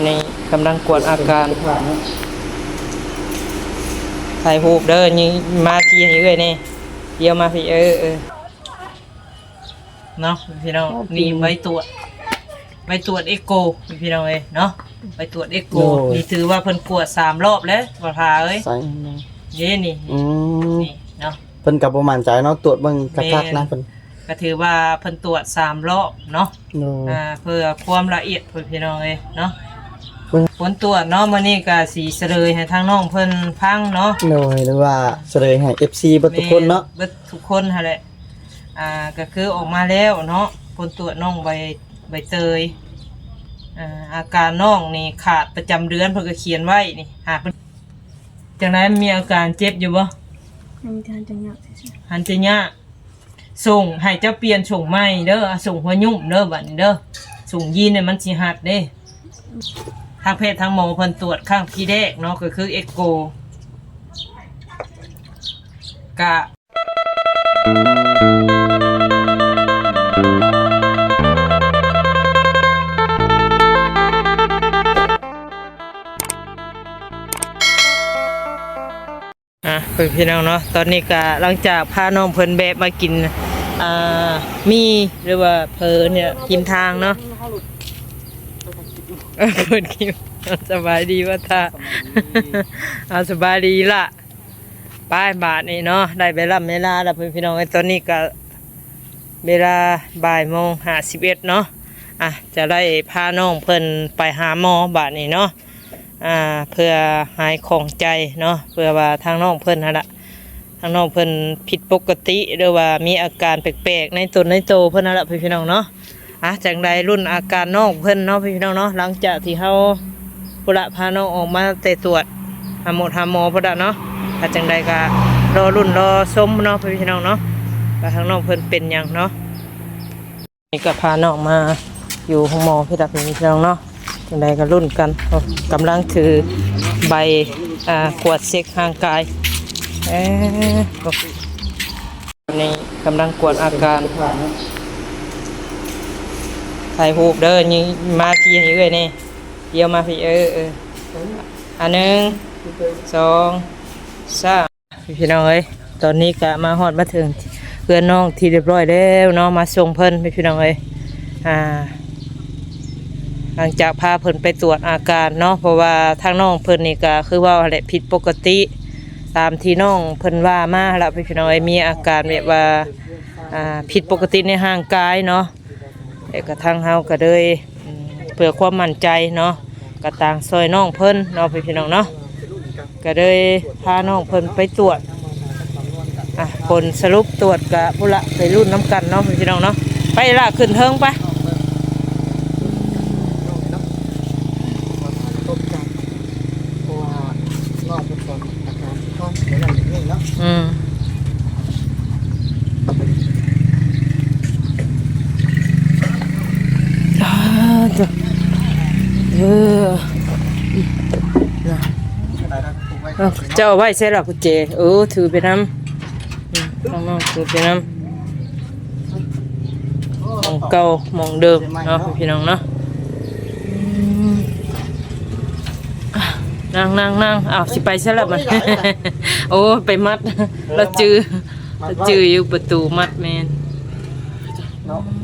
ນີ້ກຳລັງກວດອາການ ຖ່າຍຮູບເດີ ນີ້ມາທີ່ໃຫ້ເອື້ອຍແດ່ ດຽວມາພີ້ ເອີ ເອີ ເນາະ ພີ່ນ້ອງ. ນີ້ໃບຕວດ ໃບຕວດເອໂກ ພີ່ນ້ອງເອີຍເນາະ ໃບຕວດເອໂກ. ໂດຍ ນີ້ຖືວ່າເພິ່ນກວດສາມລອບແລ້ວ ບໍ່ທາເອີຍ ໃສ່ ເດ້ນີ້ ອືມ ນີ້ເນາະ ເພິ່ນກໍບໍ່ໝັ້ນໃຈເນາະ ຕວດເບິ່ງຄັກໆນະ ແມ່ນ ເພິ່ນ ກໍຖືວ່າເພິ່ນຕວດສາມລອບເນາະ. ໂດຍ ອ່າ ເພື່ອຄວາມລະອຽດ ພີ່ນ້ອງເອີຍເນາະ ເບິ່ງ ຜົນຕວດເນາະ ມື້ນີ້ກໍຊິສະເຫຼີຍໃຫ້ທາງນ້ອງເພິ່ນຟັງເນາະ. ໂດຍ ຫຼືວ່າສະເຫຼີຍໃຫ້ເອັຟຊີເບິດທຸກຄົນເນາະ ແມ່ນ ເບິດທຸກຄົນຫັ້ນແຫຼະ. ອ່າ ກໍຄືອອກມາແລ້ວເນາະ ຜົນຕວດນ້ອງໃບ ໃບເຕີຍ. ອ່າ ອາການນ້ອງນີ້ຂາດປະຈຳເດືອນ ເພິ່ນກໍຂຽນໄວ້ນີ້ ຫາກເພິ່ນ ຈັ່ງໃດ ມີອາການເຈັບຢູ່ບໍ່? ຍັງມີແຕ່ຫັ້ນຈະຍາກຊື່ໆ ຫັ້ນຈະຍາກ. ສົ່ງໃຫ້ເຈົ້າປ່ຽນສົ່ງໃໝ່ເດີ ສົ່ງຫົວຫຍຸ້ມເດີ ບັດນີ້ເດີ ສົ່ງຢີນນີ້ມັນຊິຮັດເດ້. ທາງແພດທາງໝໍເພິ່ນຕວດຄັ້ງທີແລກເນາະ ກໍຄືເອໂກ ກະ ອ່ະ ເພື່ອນພີ່ນ້ອງເນາະ ຕອນນີ້ກະຫຼັງຈາກພານ້ອງເພິ່ນແວະມາກິນ ອ່າ ໝີ່ ຫຼືວ່າເຝີນີ້ແຫຼະ ຮິມທາງເນາະ. ເອີ ເປີດຄລິບ ສະບາຍດີວ່າທ່າ ສະບາຍດີ ເອົາ ສະບາຍດີລະ. ໄປ ບາດນີ້ເນາະ ໄດ້ເວລາເວລາແລ້ວ ເພື່ອນພີ່ນ້ອງເອີຍ ຕອນນີ້ກະ ເວລາບ່າຍໂມງຫ້າສິບເອັດເນາະ. ອ່ະ ຈະໄດ້ພານ້ອງເພິ່ນໄປຫາໝໍບາດນີ້ເນາະ ອ່າ ເພື່ອຫາຍຂ້ອງໃຈເນາະ ເພື່ອວ່າທາງນ້ອງເພິ່ນຫັ້ນລະ ທາງນ້ອງເພິ່ນຜິດປົກກະຕິ ຫຼືວ່າມີອາການແປກໆໃນຕົນໃນໂຕເພິ່ນຫັ້ນລະ ພີ່ນ້ອງເນາະ. ອ່ະ ຈັ່ງໃດລຸ້ນອາການນ້ອງເພິ່ນເນາະ ພີ່ນ້ອງເນາະ ຫຼັງຈາກທີ່ເຮົາ ພຸ້ນລະ ພານ້ອງອອກມາແຕ່ຕວດ ຫາໝົດຫາໝໍພຸ້ນລະເນາະ. ຖ້າຈັ່ງໃດກໍລໍລຸ້ນລໍຊົມເນາະ ພີ່ນ້ອງເນາະ ວ່າທາງນ້ອງເພິ່ນເປັນຫຍັງເນາະ. ນີ້ກໍພານ້ອງມາຢູ່ໂຮງໝໍພີ່ລະ ພີ່ນ້ອງເນາະ. ຈັ່ງໃດກໍລຸ້ນກັນ ກຳລັງຖືໃບ ອ່າ ກວດເຊັກຮ່າງກາຍ ເອີ ນີ້ກຳລັງກວດອາການ ຖ່າຍຮູບເດີ ນີ້ມາທີ່ໃຫ້ເອື້ອຍແດ່ ດຽວມາພີ້ ເອີ ເອີ ອ່ະ ໜຶ່ງ ສອງ ສາມ ພີ່ນ້ອງເອີຍ. ຕອນນີ້ກະມາຮອດມາເຖິງເຮືອນນ້ອງທີ່ຮຽບຮ້ອຍແລ້ວເນາະ ມາສົ່ງເພິ່ນ ພີ່ນ້ອງເອີຍ. ອ່າ ຫຼັງຈາກພາເພິ່ນໄປຕວດອາການເນາະ ເພາະວ່າທາງນ້ອງເພິ່ນນີ້ກະຄືເວົ້າຫັ້ນແຫຼະ ຜິດປົກກະຕິ ຕາມທີ່ນ້ອງເພິ່ນວ່າມາຫັ້ນລະ ພີ່ນ້ອງເອີຍ ມີອາການແບບວ່າ ອ່າ ຜິດປົກກະຕິໃນຮ່າງກາຍເນາະ. ແລ້ວກະທາງເຮົາກະເລີຍ ອືມ ເພື່ອຄວາມໝັ້ນໃຈເນາະ ກະຕ່າງຊ່ອຍນ້ອງເພິ່ນເນາະ ພີ່ນ້ອງເນາະ. ກະເລີຍພານ້ອງເພິ່ນໄປຕວດ ອ່ະ ຜົນສະຫຼຸບຕວດກະພຸ້ນລະ ໄປລຸ້ນນຳກັນເນາະ ພີ່ນ້ອງເນາະ. ໄປລະ ຂຶ້ນເທິງໄປ. ເພາະວ່ານ້ອງເພິ່ນກໍອາການຄ່ອນໄປນັ້ນນີ້ເນາະ ອືມ ອ່າ ເດີ ເອີ ນະ ເຈົ້າເອົາໄວ້ໃສລະກຸນແຈ? ເອີ ຖືໄປນຳ ອືມ ທາງນ້ອງຖືໄປນຳ ໝ່ອງເກົ່າໝ່ອງເດີມເນາະ ພີ່ນ້ອງເນາະ. ອືມ ນັ່ງໆໆ ອ້າວ ຊິໄປໃສລະບັດ? ໂອ້ ໄປມັດ ລາວຈື່ ລາວຈື່ຢູ່ປະຕູມັດ ແມ່ນເນາະ. ອືມ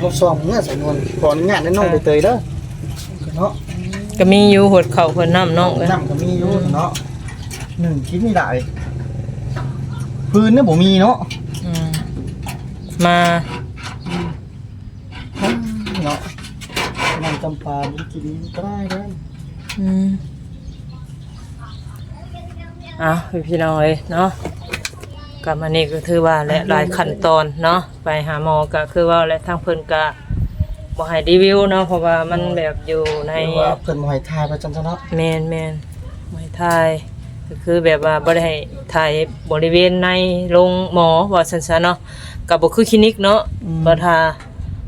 ລົບສອງເມື່ອສຳນວນ ຂໍອະນຸຍາດນຳນ້ອງໃບເຕີຍເດີເນາະ. ກໍມີຢູ່ ຫົດເຂົ້າຫົດນ້ຳນ້ອງເອີຍ ນ້ຳກໍມີຢູ່ເນາະ. ໜຶ່ງກິນນີ້ຫຼາຍ ຟືນນະບໍ່ມີເນາະ. ອືມ ມາ ເນາະ ນ້ຳຈຳປາບໍ່ໄດ້ກິນກໍໄດ້ເດີ. ອືມ ເອົາ ພີ່ນ້ອງເອີຍເນາະ ກໍມື້ນີ້ກໍຖືວ່າແຫຼະ ຫຼາຍຂັ້ນຕອນເນາະ ໄປຫາໝໍກໍຄືເວົ້າແຫຼະ ທາງເພິ່ນກໍບໍ່ໃຫ້ຣີວິວເນາະ ເພາະວ່າມັນແບບຢູ່ໃນ ເພິ່ນບໍ່ໃຫ້ຖ່າຍວ່າຊັ້ນຊະເນາະ. ແມ່ນໆ ບໍ່ໃຫ້ຖ່າຍ ກໍຄືແບບວ່າບໍ່ໄດ້ໃຫ້ຖ່າຍບໍລິເວນໃນໂຮງໝໍວ່າຊັ້ນຊະເນາະ ກໍບໍ່ຄືຄລີນິກເນາະ ອືມ ບໍ່ຖ້າ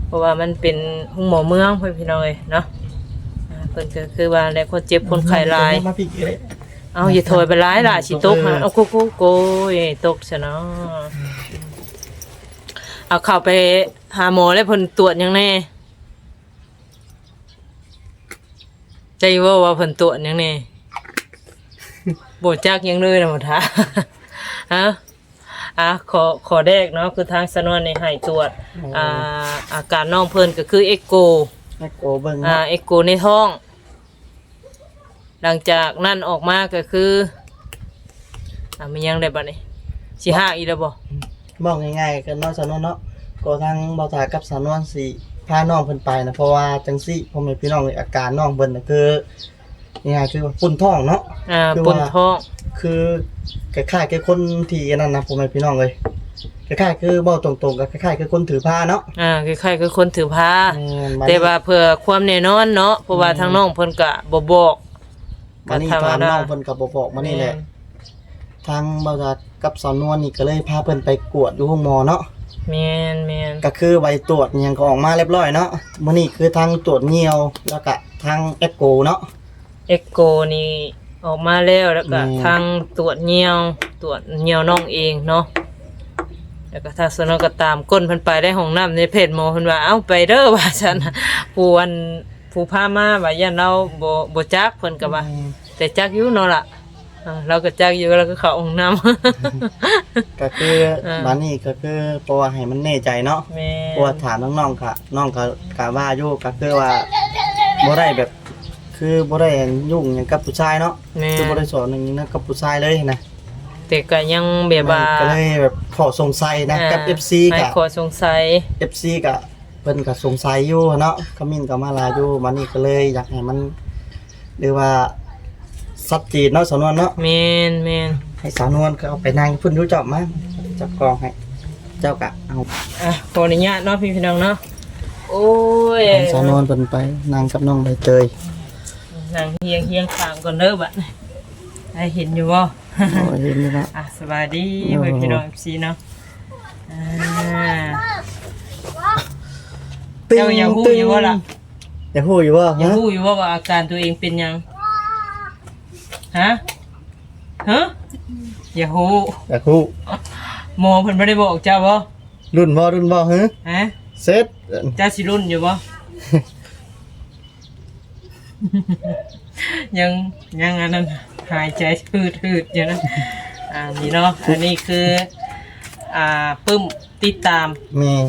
ເພາະວ່າມັນເປັນໂຮງໝໍເມືອງ ເພື່ອນພີ່ນ້ອງເອີຍເນາະ. ອ່າ ເພິ່ນກໍຄືວ່າແຫຼະ ຄົນເຈັບຄົນໄຂ້ຫຼາຍ. ມາ ມາ ມາ ມາ ເອົາ ຢ່າຖອຍໄປຫຼາຍຫຼາຍ ຊິຕົກຫາ. ໂອ້ໂກໂກໂກຍ ຕົກຊະເນາະ. ເອົາ ເຂົ້າໄປຫາໝໍແລ້ວ ເພິ່ນຕວດຫຍັງແດ່? ຈັກຢູ່ບໍ່ວ່າເພິ່ນຕວດຫຍັງແດ່? ບໍ່ຈັກຫຍັງເລີຍນະ ບໍ່ຖ້າ ຮະ? ອ່າ ຂໍ້ ຂໍ້ແລກເນາະ ຄືທາງສາວນວນນີ້ໃຫ້ຕວດ ອໍ ອ່າ ອາການນ້ອງເພິ່ນກໍຄືເອັກໂກ ເອັກໂກເບິ່ງ ອ່າ ເນາະ ເອັກໂກໃນທ້ອງ. ຫຼັງຈາກນັ້ນອອກມາກໍຄື ອ່າ ມີຫຍັງແດ່ບັດນີ້? ຊິຮ້າງອີກແລ້ວບໍ່? ເວົ້າງ່າຍໆກັນເນາະ ສາວນວນເນາະ ກໍທາງບ່າວຖາກັບສາວນວນຊິພານ້ອງເພິ່ນໄປນະ ເພາະວ່າຈັ່ງຊີ້ ພໍ່ແມ່ພີ່ນ້ອງເອີຍ ອາການນ້ອງເພິ່ນນະ ຄື ງ່າຍໆ ຄືວ່າປຸ້ນທ້ອງເນາະ ອ່າ ປຸ້ນທ້ອງ ຄືຄ້າຍໆ ຄືຄົນທີ່ອັນນັ້ນນະ ພໍ່ແມ່ພີ່ນ້ອງເອີຍ ຄ້າຍໆ ຄືເວົ້າຕົງໆ ກໍຄ້າຍໆ ຄືຄົນຖືພາເນາະ ອ່າ ຄ້າຍໆ ຄືຄົນຖືພາ ແຕ່ວ່າເພື່ອຄວາມແນ່ນອນເນາະ ເພາະວ່າ ແມ່ນ ທາງນ້ອງເພິ່ນກະບໍ່ບອກ ບາດນີ້ ກໍທຳມະດາ ທາງນ້ອງເພິ່ນກໍບໍ່ບອກ ບາດນີ້ແຫຼະ ແມ່ນ ທາງບ່າວຖາກັບສາວນວນນີ້ກໍເລີຍພາເພິ່ນໄປກວດຢູ່ໂຮງໝໍເນາະ ແມ່ນໆ ກໍຄືໃບຕວດຫຍັງກໍອອກມາຮຽບຮ້ອຍເນາະ ມື້ນີ້ຄືທັງຕວດຍ່ຽວ ແລ້ວກະທັງເອັກໂກເນາະ ເອັກໂກນີ້ອອກມາແລ້ວ ແລ້ວກະ ແມ່ນ ທັງຕວດຍ່ຽວ ຕວດຍ່ຽວນ້ອງເອງເນາະ ແລ້ວກະທາງສາວນວນກໍຕາມກົ້ນເພິ່ນໄປໄດ້ຫ້ອງນ້ຳໃນເພຈໝໍ ເພິ່ນວ່າ ເອົ້າ ໄປເດີ ວ່າຊັ້ນ ຜູ້ອັນ ຜູ້ພາມາວ່າຢ້ານລາວບໍ່ ບໍ່ຈັກ ເພິ່ນກໍວ່າ ແມ່ນ ແຕ່ຈັກຢູ່ເນາະລະ ເອີ ລາວກໍຈັກຢູ່ ລາວກໍເຂົ້າຫ້ອງນ້ຳ ກໍຄື ເອີ ບາດນີ້ກໍຄື ເພາະວ່າໃຫ້ມັນແນ່ໃຈເນາະ ແມ່ນ ເພາະວ່າຖາມນ້ອງໆ ກະ ນ້ອງກໍ ກະວ່າຢູ່ ກໍຄືວ່າບໍ່ໄດ້ແບບ ຄືບໍ່ໄດ້ຫຍຸ້ງຫຍັງກັບຜູ້ຊາຍເນາະ ແມ່ນ ຄືບໍ່ໄດ້ສອນຫຍັງນຳກັບຜູ້ຊາຍເລີຍຫັ້ນນະ ແຕ່ກໍຍັງແບບວ່າ ມັນກໍເລີຍແບບຂໍ້ສົງໄສນະ ອ່າ ກັບເອັຟຊີ ໃຫ້ ກໍ ຂໍ້ສົງໄສ ເອັຟຊີ ກໍ ເພິ່ນກໍສົງໄສຢູ່ເນາະ ຄອມເມັນກໍມາຫຼາຍຢູ່ ບາດນີ້ກໍເລີຍຢາກໃຫ້ມັນ ຫຼືວ່າຊັດເຈນເນາະ ສາວນວນເນາະ ແມ່ນໆ ໃຫ້ສາວນວນກໍເອົາໄປນັ່ງພຸ້ນຢູ່ ເຈົ້າມາຈັບກ້ອງໃຫ້ ເຈົ້າກໍເອົາ ອ່ະ ຂໍອະນຸຍາດເນາະ ພີ່ນ້ອງເນາະ ໂອ້ຍ ໃຫ້ສາວນວນເພິ່ນໄປນັ່ງກັບນ້ອງໃບເຕີຍ ນັ່ງຮຽງ ຮຽງຂ້າງກ່ອນເດີບັດນີ້ ໃຫ້ເຫັນຢູ່ບໍ່? ໂອ້ຍ ເຫັນຢູ່ເນາະ ອ່ະ ສະບາຍດີ ໂອ້ ເພື່ອນພີ່ນ້ອງເອັຟຊີເນາະ ອ່າ ເຈົ້າຢາກຮູ້ຢູ່ບໍ່ລະ? ຢາກຮູ້ຢູ່ບໍ່? ຢາກຮູ້ຢູ່ບໍ່ວ່າອາການຕົວເອງເປັນຫຍັງ? ຮະ? ຮະ? ຢາກຮູ້ ຢາກຮູ້ ໝໍເພິ່ນບໍ່ໄດ້ບອກເຈົ້າບໍ່? ລຸ້ນບໍ່? ລຸ້ນບໍ່? ຮະ? ຮະ? ເສັດ ເຈົ້າຊິລຸ້ນຢູ່ບໍ່? ຍັງ ຍັງອັນນັ້ນ ຫາຍໃຈຫືດໆຢູ່ນະ ອ່າ ນີ້ເນາະ ອັນນີ້ຄື ອ່າ ປຶ້ມຕິດຕາມ ແມ່ນ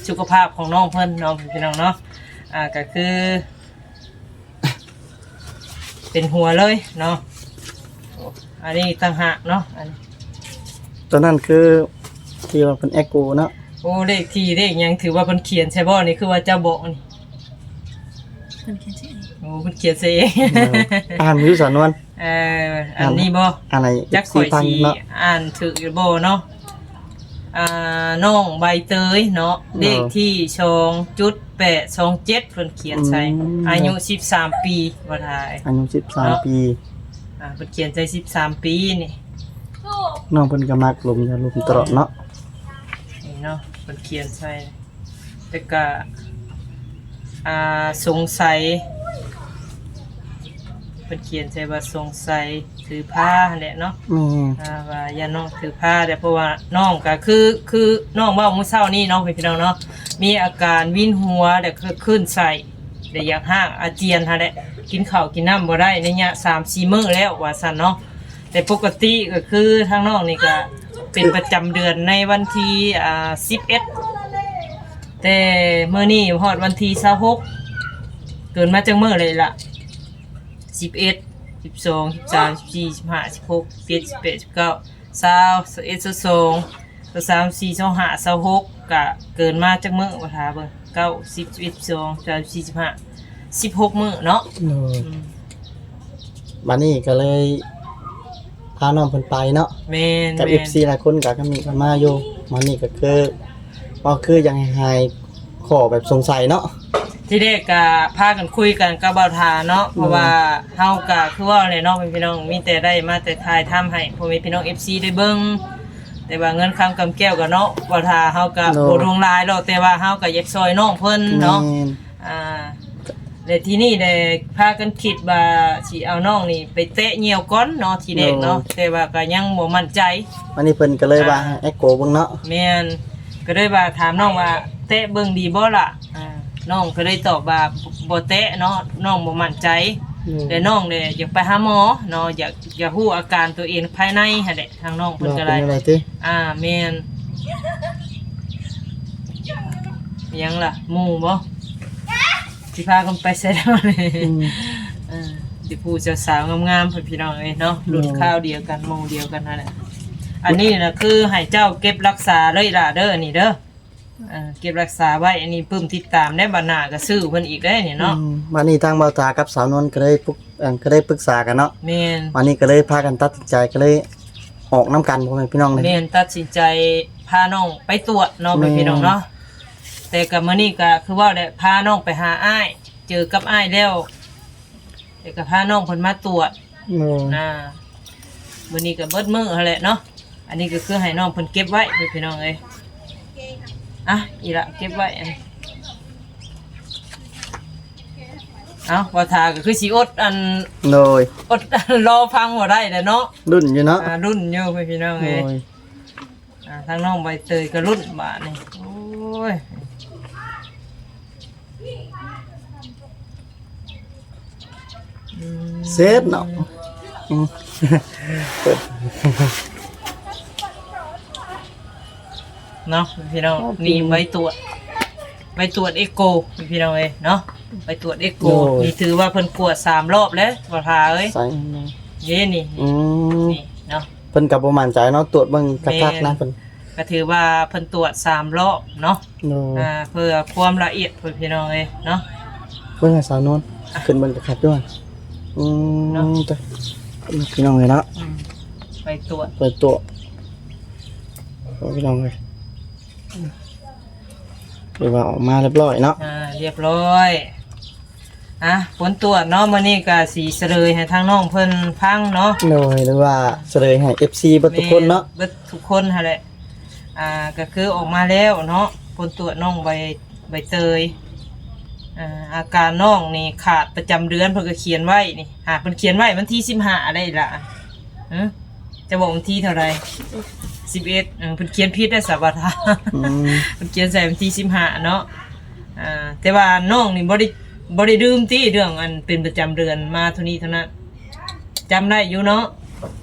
ສຸຂະພາບຂອງນ້ອງເພິ່ນເນາະ ພີ່ນ້ອງເນາະ ອ່າ ກໍຄື ເປັນຫົວເລີຍເນາະ ອັນນີ້ຕ່າງຫາກເນາະ ອັນ ຕົວນັ້ນຄືທີ່ວ່າເພິ່ນເອັກໂກເນາະ ໂອ້ ເລກທີ່ເລກຫຍັງ ຖືວ່າເພິ່ນຂຽນໃສ່ບໍ່ນີ້ ຄືວ່າເຈົ້າບອກນີ້? ເພິ່ນຂຽນໃສ່ເອງ ໂອ້ ເພິ່ນຂຽນໃສ່ເອງ ເອີ ອ່ານຢູ່ ສາວນວນ ເອີ ອັນນີ້ບໍ່ ອ່ານໃຫ້ ຈັກຂ້ອຍຊິອ່ານຖືກຫຼືບໍ່ເນາະ ອ່າ ນ້ອງໃບເຕີຍເນາະ ເອີ ເລກທີສອງຈຸດແປດສອງເຈັດ ເພິ່ນຂຽນໃສ່ ອືມ ອາຍຸສິບສາມປີ ບໍ່ທາຍ ອາຍຸສິບສາມ ເນາະ ປີ ອ່າ ເພິ່ນຂຽນໃສ່ສິບສາມປີນີ້ ນ້ອງເພິ່ນກໍມັກລົມ ຢາກລົມຕະຫຼອດເນາະ ນີ້ເນາະ ເພິ່ນຂຽນໃສ່ ແຕ່ກະ ອ່າ ສົງໄສ ເພິ່ນຂຽນໃສ່ວ່າສົງໄສຖືພາຫັ້ນແຫຼະເນາະ ແມ່ນ ອ່າ ວ່າຢ້ານນ້ອງຖືພາແຫຼະ ເພາະວ່ານ້ອງກະຄື ຄືນ້ອງເວົ້າມື້ເຊົ້ານີ້ເນາະ ພີ່ນ້ອງເນາະ ມີອາການວິນຫົວ ແລະ ຄື້ນໄສ້ ແລະ ຢາກຮາກອາຈຽນຫັ້ນແຫຼະ ກິນເຂົ້າກິນນ້ຳບໍ່ໄດ້ ໄລຍະສາມສີ່ມື້ແລ້ວ ວ່າຊັ້ນເນາະ. ແຕ່ປົກກະຕິກໍຄືທາງນ້ອງນີ້ກໍເປັນປະຈຳເດືອນໃນວັນທີ ອ່າ ສິບເອັດ ແຕ່ມື້ນີ້ຮອດວັນທີຊາວຫົກ ເກີນມາຈັກມື້ເລີຍລະ ສິບເອັດ ສິບສອງ ສິບສາມ ສິບສີ່ ສິບຫ້າ ສິບຫົກ ສິບເຈັດ ສິບແປດ ສິບເກົ້າ ຊາວ ຊາວເອັດ ຊາວສອງ ຊາວສາມ ຊາວສີ່ ຊາວຫ້າ ຊາວຫົກ ກະເກີນມາຈັກມື້ ບໍ່ຖ້າເບິ່ງ ເກົ້າ ສິບ ສິບເອັດ ສິບສອງ ສິບສາມ ສິບສີ່ ສິບຫ້າ ສິບຫົກມື້ເນາະ ໂດຍ ອືມ ບັດນີ້ກໍເລີຍພານ້ອງເພິ່ນໄປເນາະ ແມ່ນ ກັບ ແມ່ນ ເອັຟຊີ ຫຼາຍຄົນກໍ ກໍມີເຂົ້າມາຢູ່ ບັດນີ້ກໍຄື ກໍຄືຢາກໃຫ້ຫາຍຂໍ້ແບບສົງໄສເນາະ ທີແລກກໍພາກັນຄຸຍກັນກັບບ່າວທາເນາະ ໂດຍ ເພາະວ່າເຮົາກໍຄືເວົ້າແຫຼະເນາະ ພີ່ນ້ອງ ມີແຕ່ໄດ້ມາແຕ່ຖ່າຍທຳໃຫ້ພໍ່ແມ່ພີ່ນ້ອງ ເອັຟຊີ ໄດ້ເບິ່ງ ແຕ່ວ່າເງິນຄຳກຳແກ້ວກໍເນາະ ບ່າວທາເຮົາກໍ ໂດຍ ບໍ່ຫຼວງຫຼາຍດອກ ແຕ່ວ່າເຮົາກໍຢາກຊ່ອຍນ້ອງເພິ່ນເນາະ ແມ່ນ ອ່າ ແລະ ທີນີ້ແຫຼະ ພາກັນຄິດວ່າຊິເອົານ້ອງນີ້ໄປແຕະຍ່ຽວກ່ອນເນາະ ທີແລກເນາະ ໂດຍ ແຕ່ວ່າກໍຍັງບໍ່ໝັ້ນໃຈ ອັນນີ້ເພິ່ນກໍເລີຍວ່າ ອ່າ ໃຫ້ແອັກໂກເບິ່ງເນາະ ແມ່ນ ກໍເລີຍວ່າຖາມນ້ອງວ່າ ແຕະເບິ່ງດີບໍ່ລະ ອ່າ ນ້ອງກໍເລີຍຕອບວ່າ ບໍ່ແຕະເນາະ ນ້ອງບໍ່ໝັ້ນໃຈ ໂດຍ ແລະນ້ອງແຫຼະຢາກໄປຫາໝໍເນາະ ຢາກ ຢາກຮູ້ອາການຕົວເອງພາຍໃນຫັ້ນແຫຼະ ທາງນ້ອງເພິ່ນກໍໄດ້ ວ່າເປັນແນວໃດຕິ? ອ່າ ແມ່ນ. ຫຍັງລະ ໝູ່ບໍ່? ຊິພາກັນໄປໃສແລ້ວນີ້? ອືມ ເອີ ຊິຜູ້ສາວໆງາມໆ ພີ່ນ້ອງເອີຍເນາະ ໂດຍ ລຸ້ນຄາວດຽວກັນ ໝູ່ດຽວກັນຫັ້ນແຫຼະ. ອັນນີ້ນະຄືໃຫ້ເຈົ້າເກັບຮັກສາເລີຍຫຼ້າເດີ ອັນນີ້ເດີ. ເອີ ເກັບຮັກສາໄວ້ ອັນນີ້ປຶ້ມຕິດຕາມແດ່ ບັດໜ້າກໍຊື້ເພິ່ນອີກເດ້ນີ້ເນາະ. ອືມ ບັດນີ້ທາງບ່າວຕາກັບສາວນວນກໍເລີຍປຶກ ອັນ ກໍໄດ້ປຶກສາກັນເນາະ. ແມ່ນ. ບັດນີ້ກໍເລີຍພາກັນຕັດສິນໃຈ ກໍເລີຍອອກນຳກັນ ພໍ່ແມ່ພີ່ນ້ອງເດ້. ແມ່ນ ຕັດສິນໃຈພານ້ອງໄປກວດເນາະ ແມ່ນ ພີ່ນ້ອງເນາະ. ແຕ່ກໍມື້ນີ້ກໍຄືເວົ້າແຫຼະ ພານ້ອງໄປຫາອ້າຍ ເຈີກັບອ້າຍແລ້ວ ແລ້ວກໍພານ້ອງເພິ່ນມາກວດ. ໂດຍ ອ່າ ມື້ນີ້ກໍເບິດມື້ຫັ້ນແຫຼະເນາະ. ອັນນີ້ກໍຄືໃຫ້ນ້ອງເພິ່ນເກັບໄວ້ ພີ່ນ້ອງເອີຍ. ອ່ະ ອີ່ຫຼະເກັບໄວ້ ອັນ ເອົ້າ ບໍ່ຖ້າກໍຄືຊິອົດ ອັນ ໂດຍ ອົດ ລໍຟັງບໍ່ໄດ້ແຫຼະເນາະ. ລຸ້ນຢູ່ເນາະ ອ່າ ລຸ້ນຢູ່ ພີ່ນ້ອງເອີຍ. ໂດຍ ອ່າ ທາງນ້ອງໃບເຕີຍກໍລຸ້ນບາດນີ້ ໂອ້ຍ. ອືມ ເຊັດເນາະ ອືມ ເນາະ ພີ່ນ້ອງ. ນີ້ໃບກວດ ໃບກວດເອັກໂກ ພີ່ນ້ອງເອີຍເນາະ ໃບກວດເອັກໂກ. ໂດຍ ນີ້ຖືວ່າເພິ່ນກວດສາມລອບແລ້ວ ບໍ່ຖ້າເອີຍ. ໃສ່ ເດ້ນີ້ ອືມ ນີ້ເນາະ ເພິ່ນກໍບໍ່ໝັ້ນໃຈເນາະ ກວດເບິ່ງຄັກໆນະ ແມ່ນ ເພິ່ນ ກໍຖືວ່າເພິ່ນກວດສາມລອບເນາະ. ໂດຍ ອ່າ ເພື່ອຄວາມລະອຽດ ພີ່ນ້ອງເອີຍເນາະ. ເບິ່ງໃຫ້ສາວນວນ ອ່ະ ຂຶ້ນເບິ່ງຄັກໆດ້ວຍ. ອືມ ເນາະ ພີ່ນ້ອງເອີຍເນາະ. ອືມ ໄປກວດ ໄປກວດ ພີ່ນ້ອງເອີຍ. ອືມ ຫຼືວ່າອອກມາຮຽບຮ້ອຍເນາະ. ອ່າ ຮຽບຮ້ອຍ. ອ່ະ ຜົນກວດເນາະ ມື້ນີ້ກໍຊິສະເຫຼີຍໃຫ້ທາງນ້ອງເພິ່ນຟັງເນາະ. ໂດຍ ຫຼືວ່າສະເຫຼີຍໃຫ້ເອັຟຊີເບິດທຸກຄົນເນາະ. ແມ່ນ ເບິດທຸກຄົນຫັ້ນແຫຼະ. ອ່າ ກໍຄືອອກມາແລ້ວເນາະ ຜົນກວດນ້ອງໃບ ໃບເຕີຍ. ອ່າ ອາການນ້ອງນີ້ຂາດປະຈຳເດືອນ ເພິ່ນກໍຂຽນໄວ້ນີ້ ຫາ ເພິ່ນຂຽນໄວ້ວັນທີສິບຫ້າໄດ້ລະ. ຫື ຈະບອກວັນທີເທົ່າໃດ? ສິບເອັດ. ເອີ ເພິ່ນຂຽນຜິດໄດ້ສາວາທາ. ອືມ ເພິ່ນຂຽນໃສ່ວັນທີສິບຫ້າເນາະ. ອ່າ ແຕ່ວ່ານ້ອງນີ້ບໍ່ໄດ້ ບໍ່ໄດ້ລືມຕິ ເລື່ອງອັນເປັນປະຈຳເດືອນມາເທົ່ານີ້ເທົ່ານັ້ນ ຈຳໄດ້ຢູ່ເນາະ.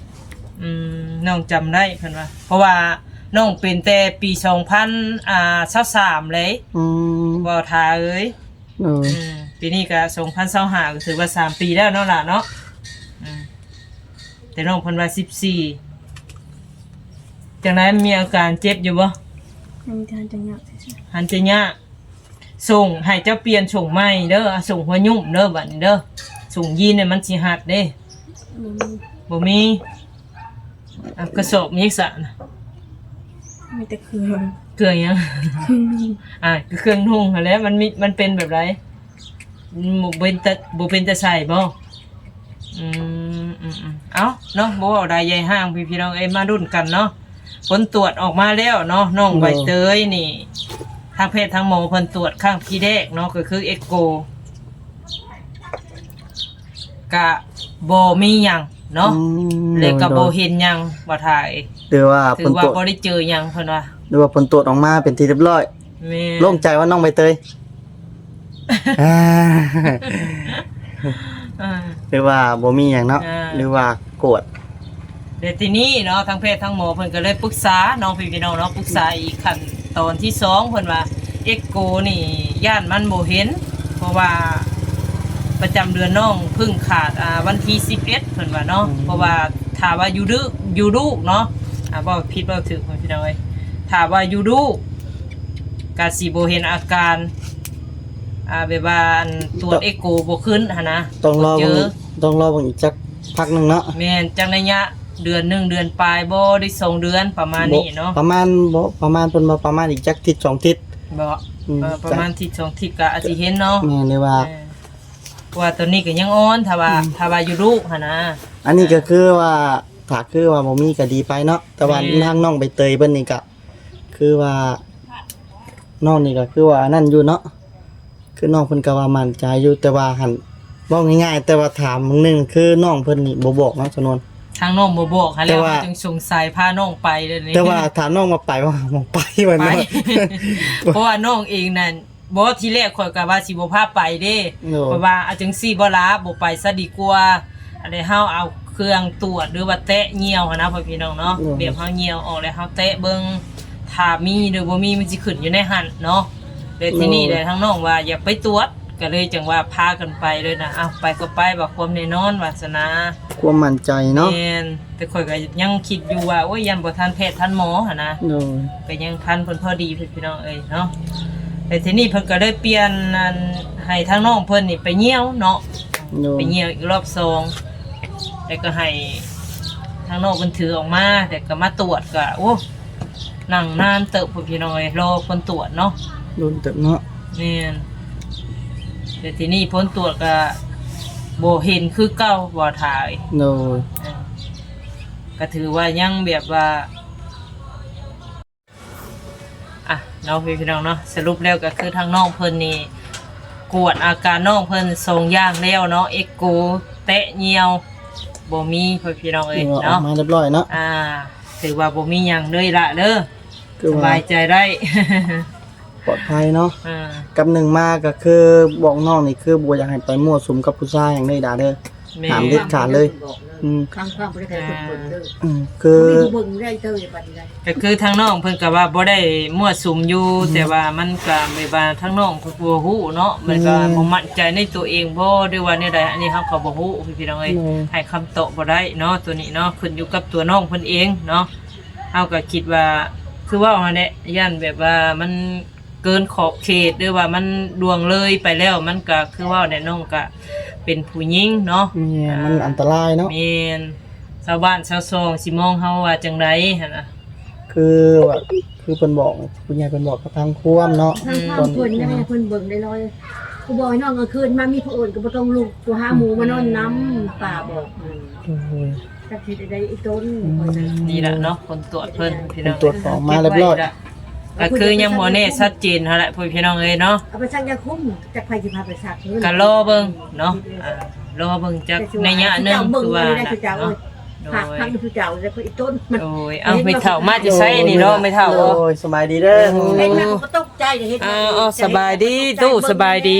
ອືມ ນ້ອງຈຳໄດ້ເພິ່ນວ່າ ເພາະວ່ານ້ອງເປັນແຕ່ປີສອງພັນ ອ່າ ຊາວສາມເລີຍ. ອືມ ບໍ່ຖ້າເອີຍ. ໂດຍ ອືມ ປີນີ້ກໍສອງພັນຊາວຫ້າ ກໍຖືວ່າສາມປີແລ້ວເນາະຫຼ້າເນາະ. ອືມ ແຕ່ນ້ອງເພິ່ນວ່າສິບສີ່. ຈັ່ງໃດ ມີອາການເຈັບຢູ່ບໍ່? ຍັງ ຍັງຈະຍາກຊື່ໆ ຫັນຈະຍາກ. ສົ່ງ ໃຫ້ເຈົ້າປ່ຽນສົ່ງໃໝ່ເດີ ສົ່ງຫົວຫຍຸ້ມເດີ ບັດນີ້ເດີ ສົ່ງຢີນນີ້ມັນຊິຮັດເດ້. ບໍ່ມີ ບໍ່ມີ. ອ່ະ ກະສອບມີສະນະ? ມີແຕ່ເຄື່ອງ. ເຄື່ອງຫຍັງ? ເຄື່ອງນຸ່ງ. ອ່າ ຄືເຄື່ອງນຸ່ງຫັ້ນແຫຼະ ມັນມີ ມັນເປັນແບບໃດ? ບໍ່ເປັນຕາ ບໍ່ເປັນຕາໃສ່ບໍ່? ອືມ ອືມໆ ເອົ້າເນາະ ບໍ່ເວົ້າຫຼາຍໃຫຍ່ຫ້າງ ພີ່ນ້ອງເອີຍ ມາລຸ້ນກັນເນາະ. ຜົນກວດອອກມາແລ້ວເນາະ ນ້ອງໃບເຕີຍນີ້ ໂດຍ ທາງແພດທາງໝໍເພິ່ນກວດຄັ້ງທີແລກເນາະ ກໍຄືເອັກໂກ ກະບໍ່ມີຫຍັງເນາະ. ອືມ ແລະກະ ໂດຍ ບໍ່ເຫັນຫຍັງ ບໍ່ຖ່າຍ ຖືວ່າ ຖືວ່າບໍ່ໄດ້ເຈີຫຍັງເພິ່ນວ່າ ຫຼືວ່າຜົນກວດອອກມາເປັນທີ່ຮຽບຮ້ອຍ. ແມ່ນ ໂລ່ງໃຈວ່ານ້ອງໃບເຕີຍ ອ່າ ອ່າ ຫຼືວ່າບໍ່ມີຫຍັງເນາະ ອ່າ ຫຼືວ່າກວດ. ແຕ່ທີນີ້ເນາະ ທາງແພດທາງໝໍເພິ່ນກໍເລີຍປຶກສາເນາະ ພີ່ນ້ອງເນາະ ປຶກສາອີກຂັ້ນຕອນທີສອງ ເພິ່ນວ່າເອັກໂກນີ້ຢ້ານມັນບໍ່ເຫັນ ເພາະວ່າປະຈຳເດືອນນ້ອງເພິ່ງຂາດ ອ່າ ວັນທີສິບເອັດ ເພິ່ນວ່າເນາະ. ອືມ ເພາະວ່າຖ້າວ່າຢູ່ດຶກ ຢູ່ດູກເນາະ ອ່າ ເວົ້າຜິດເວົ້າຖືກ ພີ່ນ້ອງເອີຍ ຖ້າວ່າຢູ່ດູກ ກະຊິບໍ່ເຫັນອາການ ອ່າ ແບບວ່າອັນກວດເອັກໂກບໍ່ຂຶ້ນຫັ້ນນະ ຕ້ອງລໍເບິ່ງ ບໍ່ເຈີ ຕ້ອງລໍເບິ່ງອີກຈັກພັກໜຶ່ງເນາະ. ແມ່ນ ຈັກໄລຍະເດືອນໜຶ່ງ ເດືອນປາຍບໍ່ ຫຼືສອງເດືອນ ປະມານນີ້ເນາະ ປະມານ ບໍ່ ປະມານ ເພິ່ນວ່າປະມານອີກຈັກທິດສອງທິດ. ບໍ່ ອືມ ເອີ ປະມານທິດສອງທິດກະອາດຊິເຫັນເນາະ. ແມ່ນ ຫຼືວ່າ ເອີ ເພາະວ່າຕອນນີ້ກະຍັງອ່ອນ ຖ້າວ່າ ອືມ ຖ້າວ່າຢູ່ດູກຫັ້ນນະ. ອັນນີ້ກະຄືວ່າ ຖ້າຄືວ່າບໍ່ມີກະດີໄປເນາະ ແຕ່ວ່າ ແມ່ນ ທາງນ້ອງໃບເຕີຍເພິ່ນນີ້ກະ ຄືວ່ານ້ອງນີ້ກໍຄືວ່າອັນນັ້ນຢູ່ເນາະ ຄືນ້ອງເພິ່ນກໍວ່າໝັ້ນໃຈຢູ່ ແຕ່ວ່າຫັ້ນ ເວົ້າງ່າຍໆ ແຕ່ວ່າຖາມມື້ໜຶ່ງ ຄືນ້ອງເພິ່ນນີ້ບໍ່ບອກເນາະ ສະນວນ ທາງນ້ອງບໍ່ບອກຫັ້ນແຫຼະ ແຕ່ວ່າ ເຮົາຈຶ່ງສົງໄສພານ້ອງໄປເລີຍນີ້ ແຕ່ວ່າຖາມນ້ອງວ່າໄປບໍ່ ບໍ່ໄປວ່າ ໄປ ເນາະ ເພາະວ່ານ້ອງເອງນັ້ນ ບໍ່ ທີແລກຂ້ອຍກໍວ່າຊິບໍ່ພາໄປເດ້ ໂດຍ ຂ້ອຍວ່າເອົາຈັ່ງຊີ້ບໍ່ລະ ບໍ່ໄປຊະດີກວ່າ ອັນໃດເຮົາເອົາເຄື່ອງຕວດ ຫຼືວ່າແຕະຍ່ຽວຫັ້ນນະ ພໍ່ພີ່ນ້ອງເນາະ ໂດຍ ແບບເຮົາຍ່ຽວອອກແລ້ວເຮົາແຕະເບິ່ງ ຖ້າມີ ຫຼືບໍ່ມີ ມັນຊິຂຶ້ນຢູ່ໃນຫັ້ນເນາະ ແລ້ວທີນີ້ ໂດຍ ແລ້ວທາງນ້ອງວ່າຢາກໄປຕວດ ກໍເລີຍຈັ່ງວ່າພາກັນໄປເລີຍນະ ເອົາ ໄປກໍໄປ ວ່າຄວາມແນ່ນອນວ່າຊັ້ນນະ ຄວາມໝັ້ນໃຈເນາະ ແມ່ນ ແຕ່ຂ້ອຍກໍຍັງຄິດຢູ່ວ່າ ໂອ້ຍ ຢ້ານບໍ່ທັນແພດທັນໝໍຫັ້ນນະ ໂດຍ ກໍຍັງທັນເພິ່ນພໍດີ ພີ່ນ້ອງເອີຍເນາະ ແຕ່ທີນີ້ເພິ່ນກໍໄດ້ປ່ຽນອັນ ໃຫ້ທາງນ້ອງເພິ່ນນີ້ໄປຍ່ຽວເນາະ ໂດຍ ໄປຍ່ຽວອີກລອບສອງ ແລ້ວກໍໃຫ້ທາງນ້ອງເພິ່ນຖືອອກມາ ແລ້ວກໍມາຕວດ ກໍ ໂອ້ ນັ່ງນານເຕີບພຸ້ນ ພີ່ນ້ອງເອີຍ ລໍຜົນຕວດເນາະ ດົນເຕີບເນາະ ແມ່ນ ແຕ່ທີນີ້ຜົນຕວດກໍບໍ່ເຫັນຄືເກົ່າ ບໍ່ຖ່າຍ ໂດຍ ເອີ ກໍຖືວ່າຍັງແບບວ່າ ອ່ະ ເນາະ ພີ່ນ້ອງເນາະ ສະຫຼຸບແລ້ວກໍຄືທາງນ້ອງເພິ່ນນີ້ ກວດອາການນ້ອງເພິ່ນສອງຢ່າງແລ້ວເນາະ ເອັກໂກ ແຕະຍ່ຽວ ບໍ່ມີ ພີ່ນ້ອງເອີຍ ເນາະ ອອກມາຮຽບຮ້ອຍເນາະ ອ່າ ຖືວ່າບໍ່ມີຫຍັງເລີຍລະເດີ ຄືວ່າສະບາຍໃຈໄດ້ ປອດໄພເນາະ ອ່າ ກັບໜຶ່ງມາກໍຄືບອກນ້ອງນີ້ ຄືບໍ່ຢາກໃຫ້ໄປມົ້ວສຸມກັບຜູ້ຊາຍຫຍັງເລີຍດາເດີ ແມ່ນ ຫ້າມເດັດຂາດເລີຍ ອືມ ຄາງຄວາມບໍ່ໄດ້ໃຫ້ຄົນເບິ່ງເດີ ອືມ ຄື ບໍ່ມີຜູ້ເບິ່ງໄດ້ເດີບັດນີ້ນະ ກໍຄືທາງນ້ອງເພິ່ນກໍວ່າບໍ່ໄດ້ມົ້ວສຸມຢູ່ ອືມ ແຕ່ວ່າມັນກໍແບບວ່າທາງນ້ອງເພິ່ນບໍ່ຮູ້ເນາະ ມັນກໍ ອືມ ບໍ່ໝັ້ນໃຈໃນຕົວເອງບໍ່ ຫຼືວ່າແນວໃດ ອັນນີ້ເຮົາກໍບໍ່ຮູ້ ພີ່ນ້ອງເອີຍ ແມ່ນ ໃຫ້ຄຳຕອບບໍ່ໄດ້ເນາະ ໂຕນີ້ເນາະ ຂຶ້ນຢູ່ກັບຕົວນ້ອງເພິ່ນເອງເນາະ ເຮົາກໍຄິດວ່າ ຄືເວົ້າຫັ້ນແຫຼະ ຢ້ານແບບວ່າມັນ ເກີນຂອບເຂດ ຫຼືວ່າມັນລ່ວງເລີຍໄປແລ້ວ ມັນກໍຄືເວົ້າແຫຼະ ນ້ອງກໍເປັນຜູ້ຍິງເນາະ ແມ່ນ ອ່າ ມັນອັນຕະລາຍເນາະ ແມ່ນ ຊາວບ້ານຊາວຊ່ອງຊິມອງເຮົາວ່າຈັ່ງໃດຫັ້ນນະ ຄືວ່າ ຄືເພິ່ນບອກ ຜູ້ໃຫຍ່ເພິ່ນບອກກັບທາງຄວາມເນາະ ທາງຄວາມ ອືມ ເພິ່ນ ເພິ່ນເບິ່ງໄດ້ລອຍ ຜູ້ບອກໃຫ້ນອນກາງຄືນມາມີຜູ້ອື່ນກໍບໍ່ຕ້ອງລຸກ ໂທຫາໝູ່ມານອນນຳ ອືມ ປ້າບອກ ໂອ້ຍ ຈັກເຮັດໃດອີຕົນ ອືມ ນີ້ລະເນາະ ຜົນຕວດເພິ່ນ ພີ່ນ້ອງ ຜົນຕວດອອກມາຮຽບຮ້ອຍລະ ກໍຄືຍັງບໍ່ແນ່ຊັດເຈນຫັ້ນແຫຼະ ພໍ່ພີ່ນ້ອງເອີຍເນາະ ເອົາໄປສັກຢາຄຸມ ຈັກໃຜຊິພາໄປສັກ ກໍລໍເບິ່ງເນາະ ອ່າ ລໍເບິ່ງຈັກໄລຍະໜຶ່ງ ຄືວ່ານະເນາະ ໂດຍ ໂດຍ ເອົາ ແມ່ເຖົ້າມາແຕ່ໃສນີ້ເນາະ ແມ່ເຖົ້າ ໂດຍ ສະບາຍດີເດີ ເຫັນມັນກໍຕົກໃຈ ເຮັດ ເອົາ ສະບາຍດີຕູ້ ສະບາຍດີ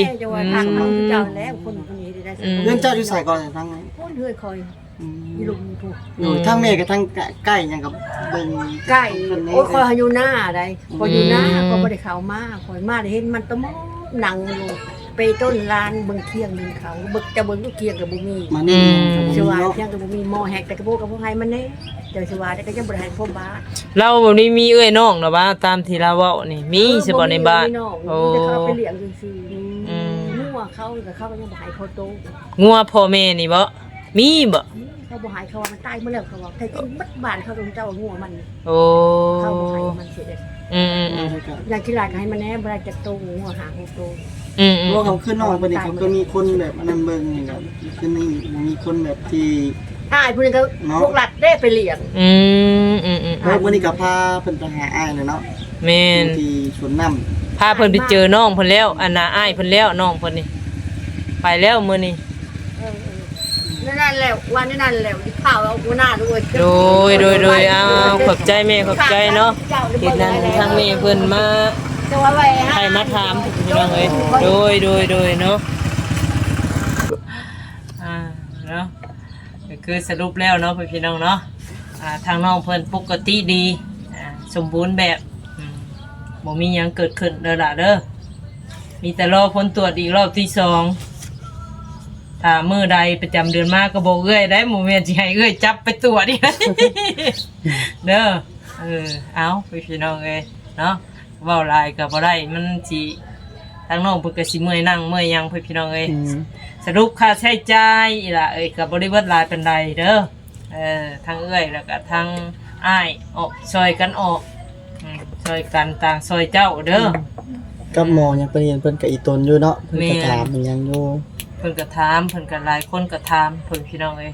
ອືມ ເຮືອນເຈົ້າຢູ່ໃສກ່ອນ ທາງ ພຸ້ນເຮືອນຂ້ອຍ ອືມ ຢູ່ລຸ່ມພຸ້ນ ໂດຍ ອືມ ທາງແມ່ກັບທາງໃກ້ຫຍັງກໍເບິ່ງໃກ້ ໂອ້ຍ ຂ້ອຍຢູ່ນາໃດ ຂ້ອຍຢູ່ນາ ອືມ ຂ້ອຍບໍ່ໄດ້ເຂົ້າມາ ຂ້ອຍມາໄດ້ເຫັນມັນຕະໝອບນັ່ງຢູ່ເປຕົ້ນລານ ເບິ່ງຄຽງໜຶ່ງເຂົາ ເບິ່ງ ຈະເບິ່ງຢູ່ຄຽງກໍບໍ່ມີ ມານີ້ ອືມ ກໍບໍ່ມີ ຊິວ່າ ເນາະ ຄຽງກໍບໍ່ມີ ໝໍແຮກແຕ່ກະໂບກະບໍ່ໃຫ້ມັນແນ່ ເຈົ້າຊິວ່າແຕ່ກໍຍັງບໍ່ໄດ້ໃຫ້ພວກບ້ານ ລາວບໍ່ໄດ້ມີເອື້ອຍນ້ອງດອກວ່າ ຕາມທີ່ລາວເວົ້ານີ້ ມີ ເອີ ຊິບໍ່ໃນບ້ານ ບໍ່ມີເອື້ອຍນ້ອງ ໂອ້ ມີແຕ່ເຂົາເອົາໄປລ້ຽງຊື່ໆ ອືມ ງົວເຂົາກໍ ເຂົາກໍຍັງບໍ່ໃຫ້ເຂົາໂຕ ງົວພໍ່ແມ່ນີ້ບໍ? ມີບໍ່? ມີ ເຂົາບໍ່ໃຫ້ ເຂົາວ່າມັນຕາຍໝົດແລ້ວ ເຂົາວ່າ ໃຜກິນໝົດບ້ານເຂົາ ເຈົ້າງົວມັນ ໂອ້ ເຂົາບໍ່ໃຫ້ມັນເສຍເດ້ ອືມໆໆ ຢ່າງຂີ້ຫຼາຍກໍໃຫ້ມັນແດ່ ບໍ່ໄດ້ຈັກໂຕ ງົວຫ້າຫົກໂຕ ອືມໆ ເພາະວ່າເຂົາຄືນ້ອງເພິ່ນນີ້ ເຂົາກໍມີຄົນແບບອັນນັ້ນເບິ່ງນີ້ແຫຼະ ຄືນີ້ມີຄົນແບບທີ່ ອ້າຍຜູ້ນີ້ກໍ ເນາະ ພວກລັດເດ້ໄປລ້ຽງ ອືມໆໆ ເອີ ມື້ນີ້ກໍພາເພິ່ນໄປຫາອ້າຍແລ້ວເນາະ ແມ່ນ ທີ່ສວນນ້ຳ ພາເພິ່ນໄປເຈີນ້ອງເພິ່ນແລ້ວ ອັນນ່າ ອ້າຍເພິ່ນແລ້ວ ນ້ອງເພິ່ນນີ້ ໄປແລ້ວມື້ນີ້ ເອີໆ ນັ້ນແຫຼະ ວ່ານັ້ນແຫຼະ ພາເອົາຫົວໜ້າດ້ວຍ ໂດຍໆໆ ເອົາ ຂອບໃຈແມ່ ຂອບໃຈເນາະ ເຮັດນັ້ນທາງແມ່ເພິ່ນມາ ໃຫ້ມາຖາມ ພີ່ນ້ອງເອີຍ ໂດຍໆໆ ເນາະ ອ່າ ເນາະ ກໍຄືສະຫຼຸບແລ້ວເນາະ ພີ່ນ້ອງເນາະ ອ່າ ທາງນ້ອງເພິ່ນປົກກະຕິດີ ອ່າ ສົມບູນແບບ ອືມ ບໍ່ມີຫຍັງເກີດຂຶ້ນເດີຫຼະເດີ ມີແຕ່ລໍຜົນຕວດອີກລອບທີສອງ ຖ້າມື້ໃດປະຈຳເດືອນມາກໍບອກເອື້ອຍໄດ້ ບໍ່ແມ່ນຊິໃຫ້ເອື້ອຍຈັບໄປຕວດອີກເດີ ເອີ ເອົາ ພີ່ນ້ອງເອີຍເນາະ ເວົ້າຫຼາຍກໍບໍ່ໄດ້ ມັນຊິ ທາງນ້ອງເພິ່ນກໍຊິເມື່ອຍນັ່ງເມື່ອຍຫຍັງ ພີ່ນ້ອງເອີຍ ອືມ ສະຫຼຸບຄ່າໃຊ້ຈ່າຍອີ່ຫຼະເອີຍ ກໍບໍ່ໄດ້ເບິດຫຼາຍປານໃດເດີ ເອີ ທັງເອື້ອຍ ແລ້ວກໍທັງອ້າຍ ອອກ ຊ່ອຍກັນອອກ ອືມ ຊ່ອຍກັນຕ່າງຊ່ອຍເຈົ້າເດີ ອືມ ກັບໝໍຫຍັງ ເພິ່ນເຫັນເພິ່ນກໍອີຕົນຢູ່ເນາະ ເພິ່ນກໍຖາມອີ່ຫຍັງຢູ່ ເພິ່ນກໍຖາມ ເພິ່ນກໍຫຼາຍຄົນກໍຖາມເພິ່ນ ພີ່ນ້ອງເອີຍ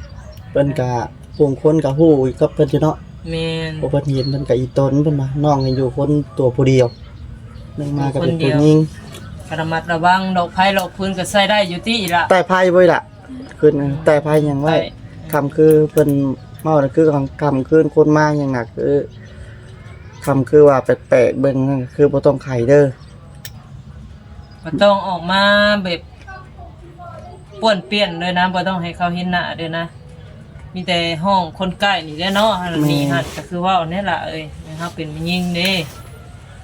ເພິ່ນກໍ ຜູ້ຄົນກໍຮູ້ກັບເພິ່ນຢູ່ເນາະ ແມ່ນ ເພາະເພິ່ນເຫັນເພິ່ນກໍອີຕົນ ເພິ່ນວ່ານ້ອງນີ້ຢູ່ຄົນຕົວຜູ້ດຽວ ໜຶ່ງມາກໍເປັນຜູ້ຍິງ ກໍລະມັດລະວັງ ດອກໄຟດອກຟືນກໍໃຊ້ໄດ້ຢູ່ຕິລະ ໃຕ້ໄຟບໍ່ລະ ຄືນໃຕ້ໄຟຫຍັງໄວ້ ໃຕ້ ຄ່ຳຄືເພິ່ນເວົ້ານະ ຄືຄ່ຳຄືນຄົນມາຫຍັງນະ ຄືຄ່ຳຄືວ່າແປກໆ ເບິ່ງຄືບໍ່ຕ້ອງໄຂເດີ. ບໍ່ຕ້ອງອອກມາແບບປ້ວນປ່ຽນເລີຍນະ, ບໍ່ຕ້ອງໃຫ້ເຂົາເຫັນໜ້າເດີນະ, ມີແຕ່ຫ້ອງຄົນໃກ້ນີ້ແຫຼະເນາະ. ອັນນີ້ຫັ້ນກໍຄືເວົ້າແນ່ລະເອີຍ, ເຮົາເປັນແມ່ຍິງເດ້.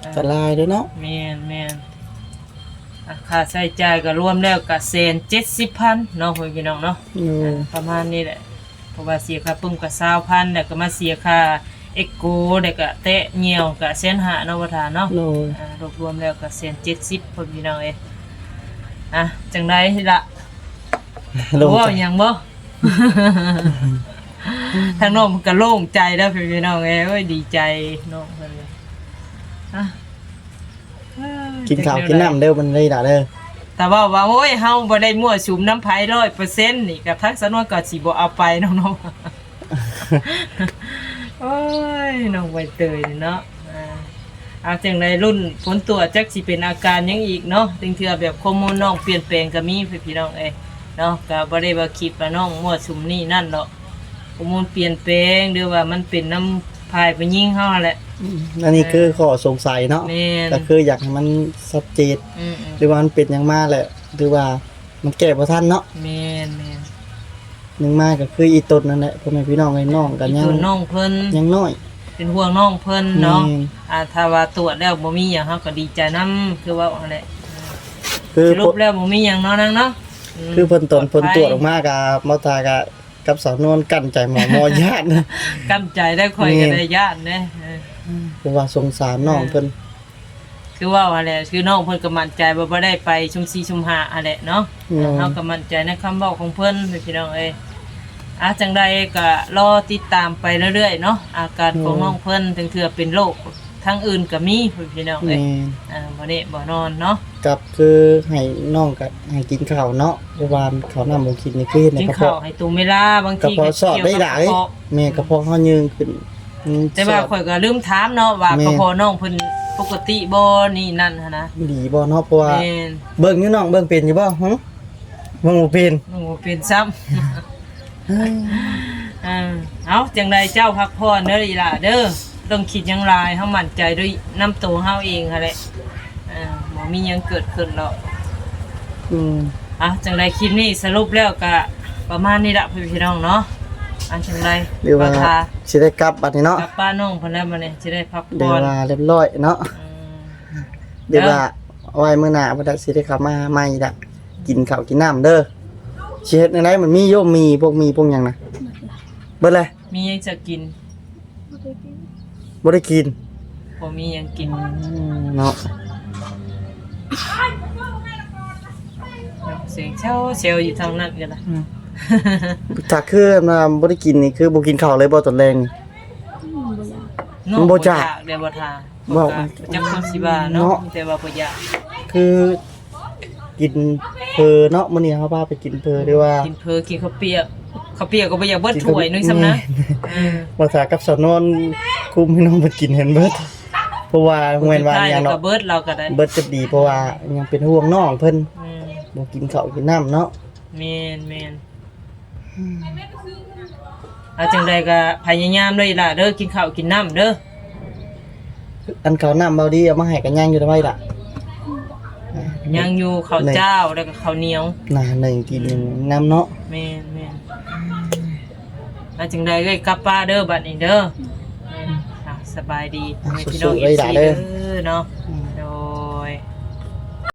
ອັນຕະລາຍເດ້ເນາະ. ແມ່ນໆ. ອ່ະ ຄ່າໃຊ້ຈ່າຍກໍລວມແລ້ວກໍແສນເຈັດສິບພັນເນາະ ພໍ່ແມ່ພີ່ນ້ອງເນາະ. ໂດຍ. ອ່າ ປະມານນີ້ແຫຼະ, ເພາະວ່າເສຍຄ່າປຶ້ມກໍຊາວພັນ, ແລ້ວກໍມາເສຍຄ່າເອັກໂກ, ແລ້ວກໍແຕະຍ່ຽວກໍແສນຫ້າເນາະ ບໍ່ທາເນາະ. ໂດຍ. ອ່າ ລວມໆແລ້ວກໍແສນເຈັດສິບ ພໍ່ແມ່ພີ່ນ້ອງເອີຍ. ອ່ະ ຈັ່ງໃດລະ? ໂລ່ງໃຈ. ເວົ້າຫຍັງບໍ່? ທາງນ້ອງເພິ່ນກໍໂລ່ງໃຈແລ້ວ ພີ່ນ້ອງເອີຍ. ໂອ້ຍ ດີໃຈນ້ອງເພິ່ນ. ອ່ະ ກິນເຂົ້າກິນນ້ຳເດີ ມື້ນີ້ລະເດີ. ຖ້າເວົ້າວ່າ ໂອ້ຍ ເຮົາບໍ່ໄດ້ມົ້ວສຸມນຳໃຜຮ້ອຍເປີເຊັນນີ້ ກໍທາງສາວນວນກໍຊິບໍ່ເອົາໄປນ້ອງໆ. ໂອ້ຍ ນ້ອງໃບເຕີຍນີ້ເນາະ. ອ່າ ເອົາ ຈັ່ງໃດລຸ້ນຜົນຕົວະ ຈັກຊິເປັນອາການຫຍັງອີກເນາະ. ບາງເທື່ອແບບໂຮໂມນນ້ອງປ່ຽນແປງກໍມີ ພີ່ນ້ອງເອີຍເນາະ. ກໍບໍ່ໄດ້ວ່າຄິດວ່ານ້ອງມົ້ວສຸມນີ້ນັ້ນດອກ, ໂຮໂມນປ່ຽນແປງ ຫຼືວ່າມັນເປັນນຳຝ່າຍຜູ້ຍິງເຮົາຫັ້ນແຫຼະ. ອືມ ອັນນີ້ຄື ເອີ ຂໍ້ສົງໄສເນາະ. ແມ່ນ. ກໍຄືຢາກໃຫ້ມັນຊັດເຈນ ອືມໆ ຫຼືວ່າມັນເປັນຫຍັງມາແຫຼະ ຫຼືວ່າ ມັນແກ້ບໍ່ທັນເນາະ. ແມ່ນໆ. ໜຶ່ງມາກໍຄືອີ່ຕົນນັ້ນແຫຼະ ພໍ່ແມ່ພີ່ນ້ອງເອີຍ, ນ້ອງກໍຍັງ ອີ່ຕົນນ້ອງເພິ່ນ ຍັງນ້ອຍ ເປັນຫ່ວງນ້ອງເພິ່ນເນາະ. ແມ່ນ. ອ່າ ຖ້າວ່າຕວດແລ້ວບໍ່ມີຫຍັງ ເຮົາກໍດີໃຈນຳ ຄືເວົ້າຫັ້ນແຫຼະ. ຄື ສະຫຼຸບແລ້ວບໍ່ມີຫຍັງເນາະນາງເນາະ. ອືມ ຄືເພິ່ນຕອນເພິ່ນຕວດອອກມາກໍ ໝໍຕາກໍກັບສາວນວນກັ້ນໃຈ ໝໍ ໝໍຢ້ານ ກັ້ນໃຈໄດ້ ຂ້ອຍກໍໄດ້ຢ້ານເດ້. ເອີ ເພາະວ່າສົງສານນ້ອງເພິ່ນ. ເອີ ຄືເວົ້າຫັ້ນແຫຼະ ຄືນ້ອງເພິ່ນກໍໝັ້ນໃຈວ່າບໍ່ໄດ້ໄປຊຸມສີ່ຊຸມຫ້າຫັ້ນແຫຼະເນາະ. ໂດຍ. ເຮົາກໍໝັ້ນໃຈໃນຄຳເວົ້າຂອງເພິ່ນ ພີ່ນ້ອງເອີຍ. ອ່າ ຈັ່ງໃດກໍລໍຕິດຕາມໄປເລື້ອຍໆເນາະ ອາການຂອງ ໂດຍ ນ້ອງເພິ່ນ, ບາງເທື່ອເປັນໂລກທາງອື່ນກໍມີ ພີ່ນ້ອງເອີຍ. ແມ່ນ. ອ່າ ບໍ່ແນ່ບໍ່ນອນເນາະ. ກັບຄືໃຫ້ນ້ອງກໍໃຫ້ກິນເຂົ້າເນາະ, ເພາະວ່າເຂົ້ານ້ຳບໍ່ກິນນີ້ຄືເຮັດໃຫ້ ກິນເຂົ້າໃຫ້ຕົງເວລາ, ບາງທີກໍ ກະເພາະຊອດໄດ້ຫຼາຍ. ແມ່ນ ກະເພາະເຮົາຍືງຂຶ້ນ. ອືມ ແຕ່ວ່າ ຊອດ ຂ້ອຍກໍລືມຖາມເນາະວ່າ ແມ່ນ ກະເພາະນ້ອງເພິ່ນປົກກະຕິບໍ່ ນີ້ນັ້ນຫັ້ນນະ ດີບໍ່ເນາະ. ເພາະວ່າ ແມ່ນ ເບິ່ງຢູ່ ນ້ອງເບິ່ງເປັນຢູ່ບໍ່? ຫຶ ເບິ່ງບໍ່ເປັນ ເບິ່ງບໍ່ເປັນຊ້ຳ. ເອີ ເອົາ ຈັ່ງໃດເຈົ້າພັກຜ່ອນເດີອີ່ຫຼ້າເດີ, ຕ້ອງຄິດຫຍັງຫຼາຍ, ເຮົາໝັ້ນໃຈດ້ວຍນຳໂຕເຮົາເອງຫັ້ນແຫຼະ. ເອີ ບໍ່ມີຫຍັງເກີດຂຶ້ນດອກ. ອືມ ອ່ະ ຈັ່ງໃດຄລິບນີ້ສະຫຼຸບແລ້ວກະປະມານນີ້ລະ ພີ່ນ້ອງເນາະ. ອັນຈັ່ງໃດ ຫຼືວ່າ ວ່າຖ້າ ຊິໄດ້ກັບບັດນີ້ເນາະ, ກັບປ້ານ້ອງເພິ່ນແລ້ວບັດນີ້ ຊິໄດ້ພັກຜ່ອນ ຫຼືວ່າຮຽບຮ້ອຍເນາະ. ອືມ ຫຼືວ່າ ເອີ ໄວ້ມື້ໜ້າພຸ້ນລະ ຊິໄດ້ເຂົ້າມາໃໝ່ລະ. ກິນເຂົ້າກິນນ້ຳເດີ. ຊິເຮັດແນວໃດ? ມັນມີຢູ່ ໝີ່ ພວກໝີ່ພວກຫຍັງນະ ເບິດລະ. ມີຫຍັງຈະກິນ? ບໍ່ໄດ້ກິນ ບໍ່ໄດ້ກິນ ບໍ່ມີຫຍັງກິນ. ອືມ ເນາະ ສຽງແຊວໆຢູ່ທາງນັ້ນກໍໄດ້. ອືມ ຖ້າຄືວ່າບໍ່ໄດ້ກິນນີ້ ຄືບໍ່ກິນເຂົ້າເລີຍບໍ່ຕອນແລງນີ້? ອືມ ບໍ່ຢາກ ມັນບໍ່ຢາກ ບໍ່ຢາກເດ້ບໍ່ທ່າ. ເວົ້າ ບໍ່ ຈັກຄົນຊິວ່າເນາະ ເນາະ ແຕ່ວ່າບໍ່ຢາກ ຄືກິນເຝີເນາະ. ມື້ນີ້ເຮົາພາໄປກິນເຝີ ຫຼືວ່າກິນເຝີ ກິນເຂົ້າປຽກ. ເຂົ້າປຽກກໍບໍ່ຢາກເບິດຖ້ວຍໜຶ່ງຊ້ຳນະ. ແມ່ນ ເອີ ບໍ່ຖ້າກັບສາວນວນຄຸມໃຫ້ນ້ອງເພິ່ນກິນໃຫ້ເບິດ ເພາະວ່າແມ່ນວ່າຫຍັງເນາະ ເບິດລາວກໍໄດ້ ເບິດກໍດີ ເພາະວ່າຍັງເປັນຫ່ວງນ້ອງເພິ່ນ. ອືມ ບໍ່ກິນເຂົ້າກິນນ້ຳເນາະ. ແມ່ນໆ ອືມ ເອົາ ຈັ່ງໃດກໍພະຍາຍາມເດີອີ່ຫຼ້າເດີ ກິນເຂົ້າກິນນ້ຳເດີ. ອັນເຂົ້ານ້ຳເບົາດີເອົາມາໃຫ້ກໍຍັງຢູ່ ໄວ້ລະ ຍັງຢູ່ ເຂົ້າຈ້າວ ແລ້ວກໍເຂົ້າໜຽວ ໜ້າໜຶ່ງກິນນຳເນາະ. ແມ່ນໆ ເອົາ ຈັ່ງໃດເອີຍ ກັບປ້າເດີບັດນີ້ເດີ. ອ່າ ສະບາຍດີ ອ່າ ພີ່ນ້ອງ ເອັຟຊີ ເດີເນາະ.